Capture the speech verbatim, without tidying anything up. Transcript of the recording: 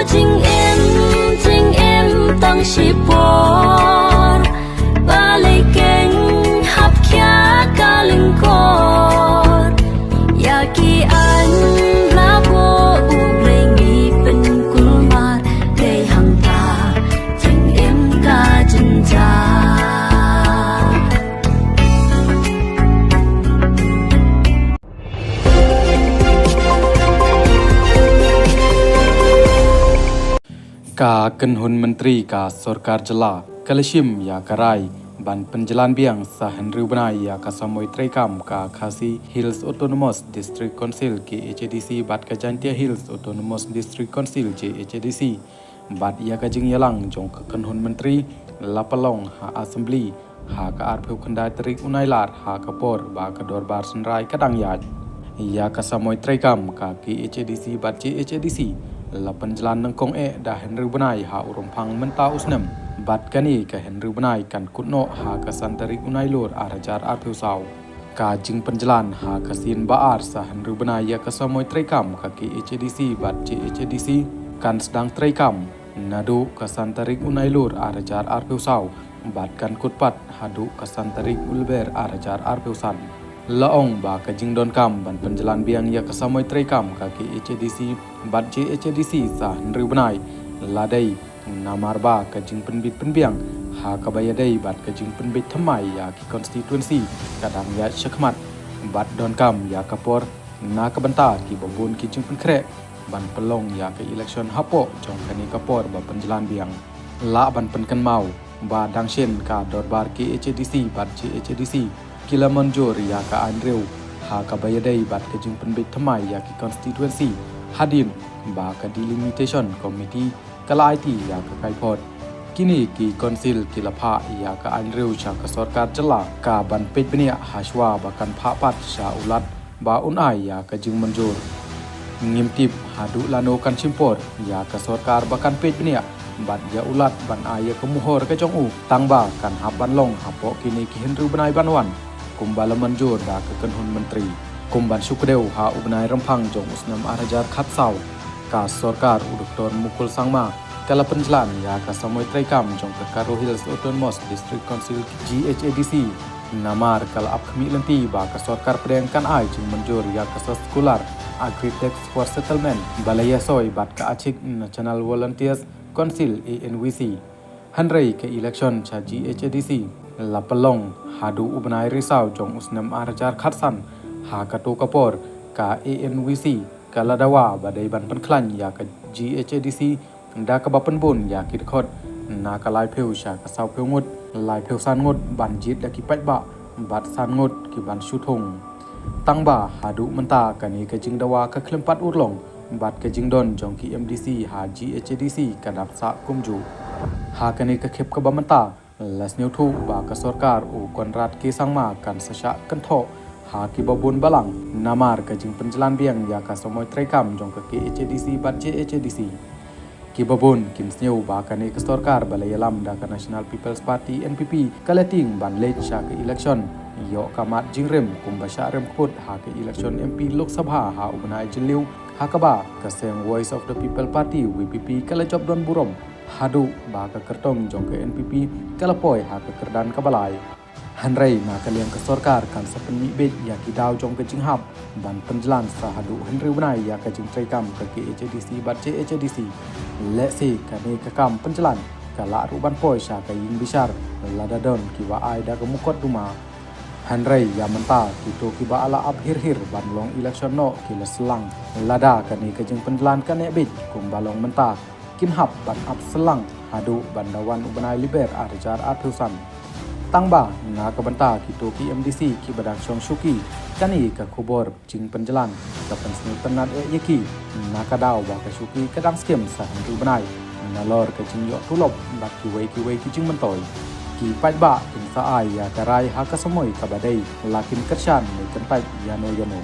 Jingim, jingim tang shipor, balei keng hap khia ka lyngkor. Ïa ki aiñ la buh U Blei ngi pynkulmar, dei hangta jingim ka jynjar. Ka kynhun myntri ka sorkar jylla ka la shim ïa ka rai ban pynjlan biang sa hynriew bnai ïa ka samoi treikam ka Khasi Hills Autonomous District Council, K H A D C, bad ka Jaintia Hills Autonomous District Council, J H A D C. Bad ïa ka jingïalang jong ka kynhun myntri la pynlong ha Assembly ha ka arphew khyndai tarik u Nailar ha ka por ba ka dorbar synrai ka dang ïaid. Ïa ka samoi treikam ka K H A D C bad J H A D C la pynjlan nyngkong eh da hynriew bnai ha u Rymphang mynta u snem. Bad kane ka hynriew bnai kan kut noh ha ka san tarik u Nailur ar hajar arphew saw. Ka jingpynjlan ha ka sien ba ar sa hynriew bnai ïa ka samoi treikam ka K H A D C bad J H A D C kan sdang treikam naduh ka san tarik u Nailur ar hajar arphew saw bad kan kut pat haduh ka san tarik u Lber ar hajar arphew san. La ong ba ka jingdonkam ban pynjlan biang ïa ka samoi treikam ka K H A D C bad J H A D C sa hynriew bnai la dei namar ba ka jingpynbit pynbiang ha kaba ïadei bad ka jingpynbeit thymmai ïa ki constituency ka dang ïaid shakhmat bad donkam ïa ka por na ka bynta kiba bun ki jingpynkhreh ban pynlong ïa ka election hapoh jong kane ka por ba pynjlan biang. Lah ban pynkynmaw ba dang shen ka dorbar K H A D C bad J H A D C ki la mynjur ïa ka aiñ riew ha kaba ïadei bad ka jingpynbeit thymmai ïa ki constituency hadien ba ka Delimitation Committee ka la aiti ïa ka kaiphod. Kine ki council ki la phah ïa ka aiñ riew sha ka sorkar jylla ka ban peit bniah hashwa ba kan phah pat sha u Lat ba un ai ïa ka jingmynjur. Ngim tip haduh lano kan shim por ïa ka sorkar ba kan peit bniah bad ïa u Lat ban ai ïa ka muhor ka jong u, tang ba kan hap ban long hapoh kine ki hynriew bnai ban wan kumba la mynjur da ka kynhun myntri. Kum ban shu kdew ha u bnai Rymphang jong u snem ar hajar khatsaw, ka sorkar u Doktor Mukul Sangma ka la pynjlan ïa ka samoi treikam jong ka Garo Hills Autonomous District Council, G H A D C, namar ka la ap khmih lynti ba ka sorkar pdeng kan ai jingmynjur ïa ka soskular Agri-Tax for Settlement ba la ïasoi bad ka Achik National Volunteers Council, A N V C. Hynrei ka election sha G H A D C la pynlong haduh u bnai Risaw jong u snem ar hajar khatsan. Ha kato ka por ka A N V C ka la dawa ba dei ban pynkhlaiñ ïa ka G H A D C da kaba pynbun ïa ki dkhot na ka laiphew sha ka sawphew ngut, laiphew san ngut ban jied da ki paidbah bad san ngut ki ban shu thung. Tang ba haduh mynta kane ka jingdawa ka khlem pat urlong bad ka jingdon jong ki M D C ha G H A D C ka dap sah kumjuh. Ha kane ka khep kaba mynta la sngewthuh ba ka sorkar u Conrad K Sangma kan sa shah kynthoh ha kiba bun balang namar ka jingpynjlan biang ïa ka samoi treikam jong ka K H A D C bad J H A D C. Kiba bun kin sngew ba kane ka sorkar ba la ïalam da ka National People's Party, N P P, ka la tieng ban leit sha ka election, ïoh ka mat jingrim kumba shah rim kput ha ka election M P Lok Sabha ha u bnai Jylliew, ha kaba ka seng Voice of the People Party, V P P, ka la jop don burom haduh ba ka kyrtong jong ka N P P ka la poi ha ka kyrdan kaba lai. Hynrei na ka liang ka sorkar kan sa pynmih beit ïa ki daw jong ka jinghap ban pynjlan sa haduh hynriew bnai ïa ka jingtreikam ka K H A D C bad J H A D C. Lehse kane ka kam pynjlan ka lah ruh ban poi sha ka ïing bishar lada don kiba ai da ka mukotduma. Hynrei ïa mynta kito kiba la ap hir hir ban long election noh ki la syllang lada kane ka jingpynjlan ka neh beit kumba long mynta, kin hap ban ap syllang haduh ban da wan u bnai Lber ar hajar arphew san. Tang ba na ka bynta kito ki M D C kiba dang shong shuki, kane ka khubor jingpynjlan ka pynsngewtynnad eh ïa ki na ka daw ba ka shuki ka dang skhem sa hynriew bnai nalor ka jingïoh tulop bad kiwei kiwei ki jingmyntoi. Ki paidbah kin sa ai ïa ka rai ha ka samoi kaba dei, la kin kyrshan ne kyntait ïano ïano.